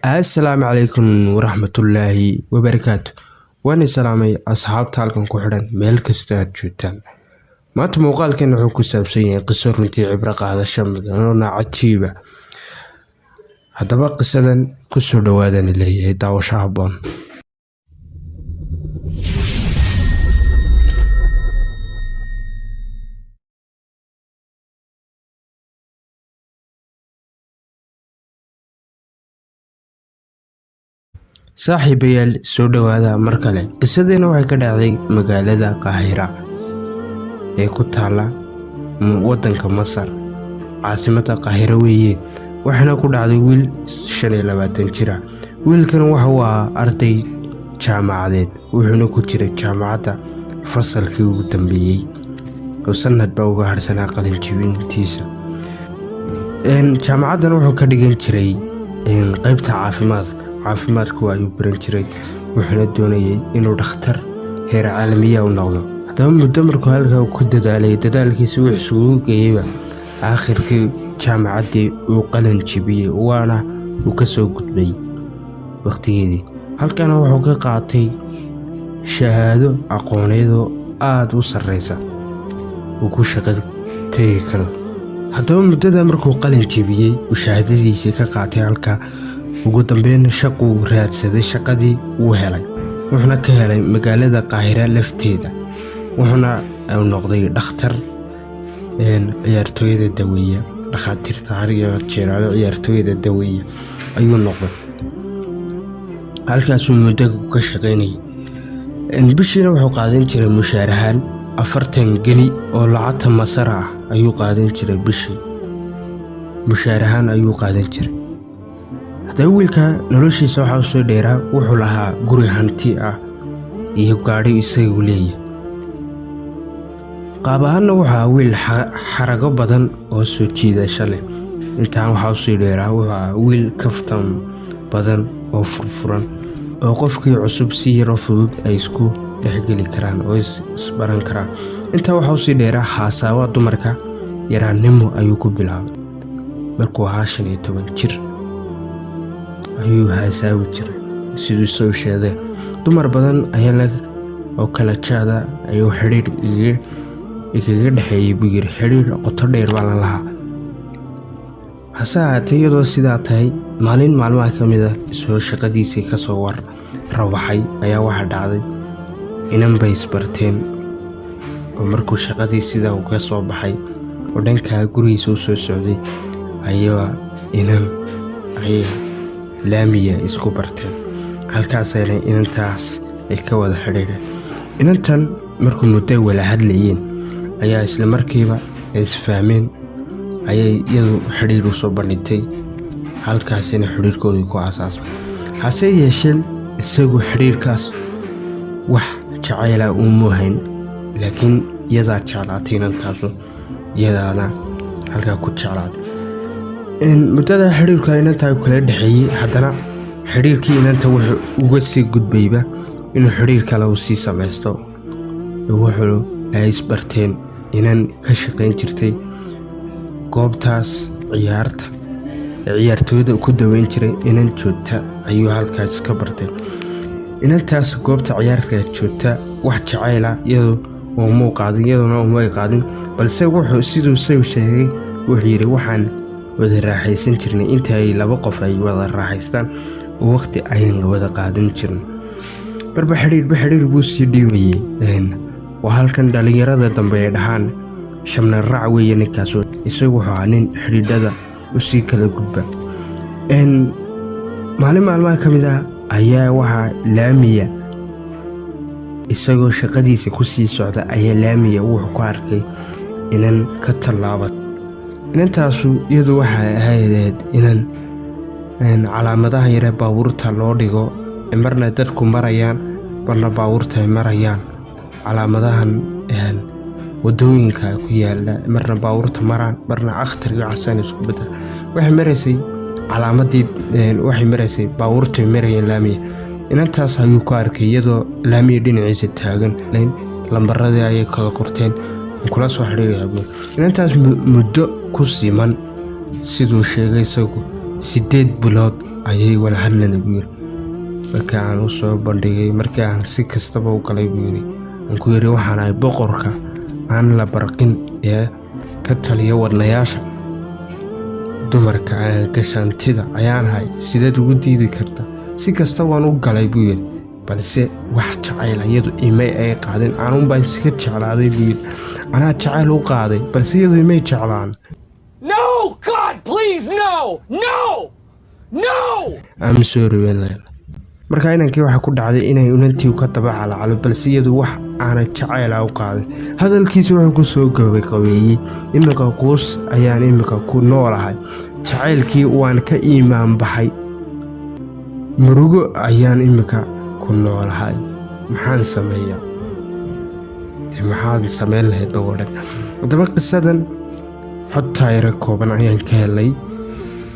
Assalaamu calaykum waraxmatullaahi wabarakaatu. Waan salaamay asxaabta halkan ku xidhan meel kasta aad joogtaan. Maanta muuqaalkan wuxuu ku saabsan yahay qiso runtii cibro qaadasho mudan oo cajiiba. Haddaba qisadan kusoo dhawaadan leeyahay daawasho habboon. Saaxiibayaal, soo dhawaada mar kale. Qisadeena waxay ka dhacday magaalada Qaahira ee ku taala wadanka Masar, caasimadda Qaahira weeye. Waxaana ku dhacday wiil 25 jir ah. Wiilkan waxa uu ahaa arday jaamacadeed, wuxuuna ku jiray jaamacadda fasalkii ugu dambeeyey oo sanad baa uga harsanaa qalin jebintiisa. Jaamacaddan wuxuu ka dhigan jiray qaybta caafimaadka. Caafimaadku ayuu baran jiray, wuxuuna doonayay inuu dhakhtar heer caalamiya u noqdo. Haddaba muddo markuu halkaa ku dadaalay, dadaalkiisa wuu isugu geeyeyba, aakhirkii jaamacaddii uu qalin jebiyey, waana uu kasoo gudbay waqtigeedii. Halkana wuxuu ka qaatay shahaado aqooneed oo aada u sarreysa uu ku shaqo tegi karo. Haddaba muddada markuu qalin jebiyey uu shahaadadiisii ka qaatay halka, ugu dambeyn shaquu raadsaday. Shaqadii wuu helay, wuxuuna ka helay magaalada Qaahira lafteeda, wuxuuna noqday dhakhtar ciyaartooyada daweeya. Dhakhaatiirta har iyo jeeraalo ciyaartooyada daweeya ayuu noqday. Halkaasuu muddo ka shaqaynayay. Bishiina wuxuu qaadan jiray mushaar ahaan 40 geni oo lacagta Masar ah ayuu qaadan jiray bishii, mushaar ahaan ayuu qaadan jiray. Haddaba wiilka noloshiisa waxaa usoo dheeraa, wuxuu lahaa guri hanti ah iyo gaadhi isagu leeyahay. Qaab ahaanna wuxuu ahaa wiil xarago badan oo soo jiidasho leh. Intaan waxaa usii dheeraa, wuxuu ahaa wiil kaftan badan oo furfuran, oo qofkii cusub si yaroo fudud ay isku dhexgeli karaan oo isbaran karaan. Intaa waxaa usii dheeraa, xaasaawa dumarka yaraannimo ayuu ku bilaabay. Markuu ahaa 15 jir ayuu haasaawi jiray, siduu soo sheegay. Dumar badan ayaa oo kala jaada ayuu xidhiidh igaga dhexeeyey buu yiri, xidhiidh qoto dheer baa la lahaa. Hase ahaatee, iyadoo sidaa tahay, maalin maalmaha ka mid ah isoo shaqadiisii kasoo war rawaxay ayaa waxaa dhacday inan bay isbarteen. Oo markuu shaqadii sidaa uu ka soo baxay oo dhankaa gurigiisa u soo socday, ayaa inan ayay laamiya isku barteen. Halkaasayna inantaas ay ka wada xidhiidheen. Inantan markuu muddo wada hadlayeen ayaa isla markiiba ay isfahmeen, ayay iyadu xidhiidh u soo bandhigtay. Halkaasina xidhiidhkoodii ku aasaasmay. Hase yeesheen isagu xidhiidhkaas wax jacayla uuma hayn, laakiin iyadaa jeclaatay inantaasu, iyadaana halkaa ku jeclaatay. Muddada xidhiidhka inantaa kala dhexeeyey, haddana xidhiidhkii inanta wuxuu uga sii gudbayba inuu xidhiidh kale uu sii samaysto. Wuxuu ay isbarteen inan ka shaqayn jirtay goobtaas ciyaarta ee ciyaartooyada ku daweyn jiray. Inan joogta ayuu halkaas ka bartay. Inantaas goobta ciyaarka joogta wax jacayla iyadu umuu qaadin, iyaduna umay qaadin, balse wuxuu siduu isagu sheegay, wuxuu yidhi waxaan wada raaxaysan jirnay inta ay laba qof ay wada raaxaystaan oo waqti ayaan wada qaadan jirnay. Marba xidhiidhba xidhiidh buu sii dhiibayey. Waa halkan dhalinyarada dambe ay dhahaan shamna raac weeye ninkaas. Isagu wuxuu ahaa nin xidhiidhada usii kala gudba. Maalin maalmaha ka mid ah ayaa waxaa laamiya isagoo shaqadiisa kusii socda ayaa laamiya wuxuu ku arkay inan ka tallaaba. Inantaasu iyadu waxay ahayd inan calaamadaha yare baabuurta loo dhigo, marna dadku marayaan, marna baabuurta ay marayaan, calaamadahan wadooyinka ku yaala, marna baabuurta maraan, marna akhtarka casaan isku bedel. Waxay maraysay calaamadii, waxay maraysay baabuurta marayeen laamiya. Inantaas ayuu ku arkay iyadoo laamiya dhinaciisa taagan. Lambaradii ayay kala qorteen, kula soo xidhiidhaya buur. Inantaas muddo ku siman, siduu sheegay isagu, 8 bilood Ayay wala hadlana, buu yiri. Markii aan u soo bandhigay, markii aan si kastaba u galay, buu yiri, aan ku yiri waxaan ahay boqorka aan la barqin ee ka taliya wadnayaasha dumarka gashaantida ayaan ahay, sideed ugu diidi karta? Si kasta waan u galay, buu yiri, balse wax jacayl iyadu imay ay qaadin. Anunbaa iska jeclaaday, buu yiri. Anaa jacayl u qaaday, balse iyadu imay jeclaan. No! God, please, no! No! No! I'm sorry baan leeyahay. Marka inankii waxaa ku dhacday inay inantii ka daba calacalo, balse iyadu wax aanay jacayla u qaadin. Hadalkiisa wuxuu ku soo gabagabeeyey: "Imika quus ayaan imika ku noolahay, jacaylkii waan ka iimaan baxay, murugo ayaan imika ku noolahay, maxaan sameeyaa?" Dee maxaad sameyn lahayd ba odhan. Haddaba qisadan xod taayiro kooban ayaan ka helay,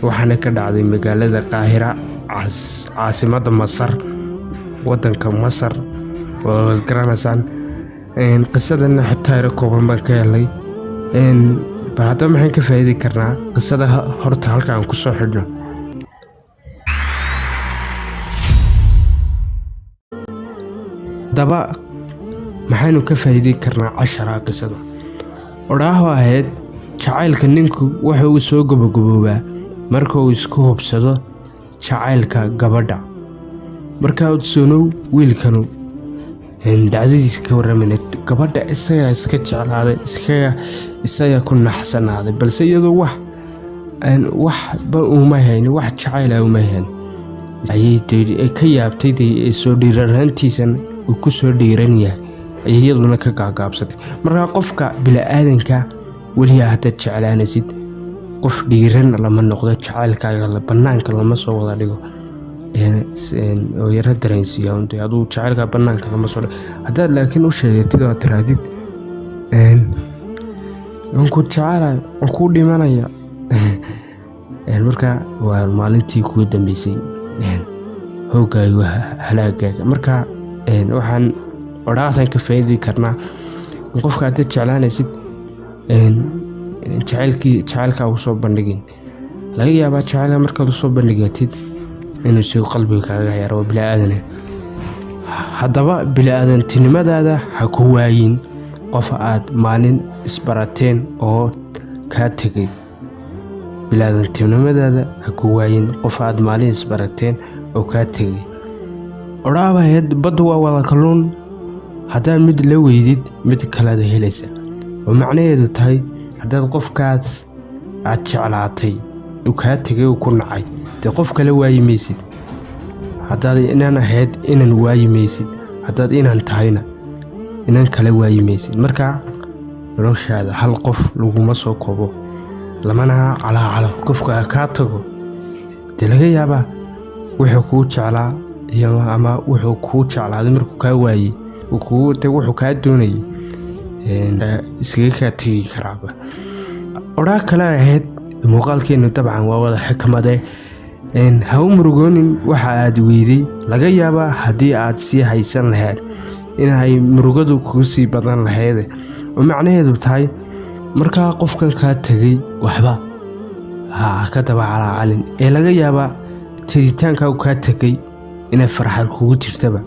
waxaana ka dhacday magaalada Qaahira, caasimadda Masar, wadanka Masar, waad garanaysaan. Qisadanna xod taayiro kooban baan ka helay. Bal haddaba maxaan ka faa'iidi karnaa qisada horta halka aan kusoo xidhno? Haddaba maxaynu ka faa'iidi karnaa casharaa qisada? Odhaaho ahayd: jacaylka ninku wuxuu uu soo gabagaboobaa marka uu isku hubsado jacaylka gabadha. Markaa ogsoonow, wiilkanu dhacdadiisa ka warramayna, gabadha isagaa iska jeclaaday, isaga ku naxsanaaday, balse iyadoo wax waxba uma haynin, wax jacayla uma hayn. Ayay ka yaabtay dee soo dhiiranaantiisan uu ku soo dhiiran yahay, ayay iyaduna ka gaagaabsatay. Markaa qofka bini-aadanka weligaa haddaad jeclaanaysid, qof dhiiran lama noqdo, jacaylkaaga banaanka lama soo wada dhigo oo yaro dareensiiya un dee. Aduu jacaylka banaanka lama soo dhigo. Haddaad laakiin u sheegatid oo aad tirahdid "Waan ku jecelahay, waan kuu dhimanaya," marka waa maalintii kugu dambeysay, hoogaaga, halaagaaga. Marka waxaan odhaahdan ka faa'iidi karnaa: qofka haddaad jeclaanaysid, jacaylkii jacaylkaa usoo bandhigin. Laga yaabaa jacaylka markaad usoo bandhigatid inuu si qalbiga kaaga yaro, waa bini-aadan. Haddaba bini-aadantinimadaada ha ku waayin qof aad maalin isbarateen oo kaa tegay. Bini-aadantinimadaada ha ku waayin qof aad maalin isbarateen oo kaa tegay. Odhaabaheed: baddu waa wada kalluun, haddaad mid la weydid mid kalead helaysa. Oo macnaheedu tahay, haddaad qofkaas aad jeclaatay uu kaa tegay, uu ku nacay, dee qof kale waayi maysid. Haddaad inan ahayd, inan waayi maysid. Haddaad inan tahayna, inan kale waayi maysid. Marka noloshaada hal qof laguma soo koobo, lamana calaacalo. Qofka kaa tago, dee laga yaabaa wuxuu kuu jeclaa iyo ama wuxuu kuu jeclaaday markuu kaa waayey, de wuxuu kaa doonayay iskaga kaa tegi karaaba. Odhaa kale ahayd: muuqaalkeenu dabcan waa wada xikmade. Ha u murugoonin waxa aad weyday. Laga yaabaa haddii aad sii haysan lahayd inay murugadu kugu sii badan lahayd. Oo macnaheedu tahay, markaa qofkan kaa tegay waxba ha ka daba calaacalin, ee laga yaabaa tegitaanka uu kaa tegay inay farxad kugu jirtaba.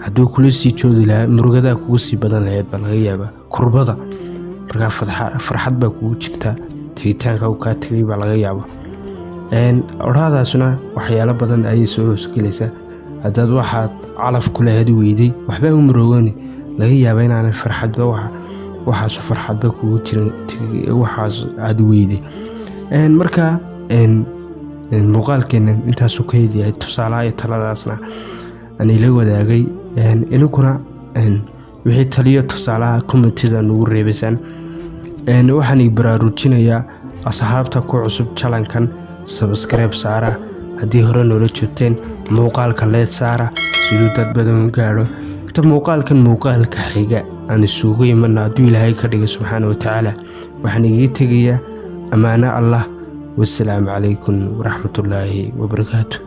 Hadduu kula sii joogi lahaa, murugadaa kugu sii badan lahayd baa laga yaabaa, kurbada. Markaa farxad baa kugu jirta tegitaanka uu kaa tegay baa laga yaabaa. Odhaadaasuna waxyaalo badan ayay soo hoosgelaysaa. Haddaad waxaad calaf ku lahayd weyday, waxba u murugooni. Laga yaaba inaanay farxadba waxaasu farxadba kugu jirin waxaas aad weyday. Marka muuqaalkeena intaasuu ka yahay, tusaalaha iyo taladaasna aan ila wadaagay. Idinkuna wixii taliyo tusaalaha commentida nagu reebaysaan. Waxaan i baraarujinayaa asxaabta ku cusub channelkan, subscribe saara. Haddii hore noola joogteen, muuqaalka like saara siduu dad badan u gaadho. Inta muuqaalkan muuqaalka xiga aan isugu imana, hadduu Ilaahay ka dhigay subxaana wa tacaala, waxaan igaga tegayaa ammaano Allah. Wasalaamu calaykum waraxmatullaahi wabarakaatu.